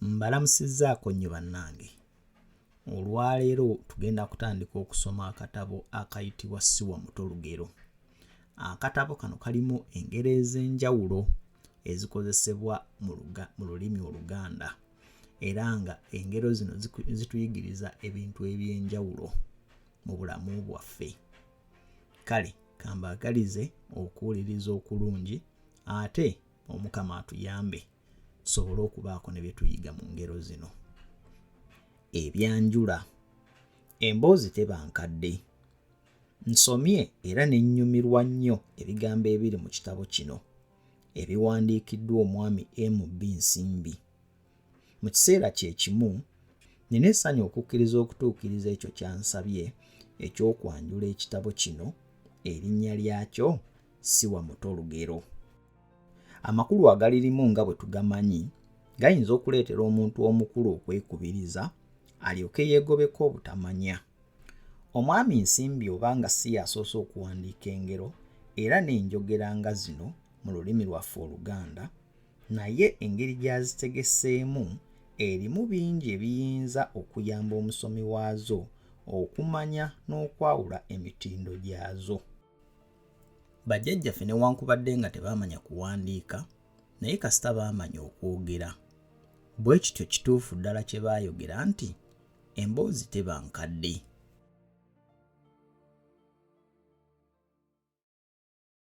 Mbalamusizzaako nnyo bannange. Olwaleero tugenda kutandika okusoma akatabo akayitibwa Siwa Muto Lugero. Akatabo kano kalimu engero ez'enjawulo ezikozesebwa mu lulimi Oluganda era nga engero zino zituyigiriza ebintu eby'enjawulo mu bulamu bwaffe. Kale kambaagalize okuwuliriza okulungi ate Omukama atuyambe tusobole okubaako ne bye tuyiga mu ngero zino. Ebyanjula. Emboozi teba nkadde. Nsomye era ne nnyumirwa nnyo ebigambo ebiri mu kitabo kino ebiwandiikiddwa omwami MB Nsimbi. Mu kiseera kye kimu, nnina essanyu okukkiriza okutuukiriza ekyo ky'ansabye eky'okwanjula ekitabo kino erinnya lyakyo Siwa Muto Lugero. Amakulu agalirimu nga bwe tugamanyi gayinza okuleetera omuntu omukulu okwekubiriza alyoke yeegobeko obutamanya. Omwami Nsimbi oba nga si y'asoose okuwandiika engero era n'enjogera nga zino mu lulimi lwaffe Oluganda, naye engeri gy'azitegeseemu erimu bingi ebiyinza okuyamba omusomi waazo okumanya n'okwawula emitindo gyazo. Bajjajjaffe newankubadde nga tebaamanya kuwandiika naye kasita baamanya okwogera. Bwe kityo kituufu ddala kye baayogera nti emboozi teba nkadde.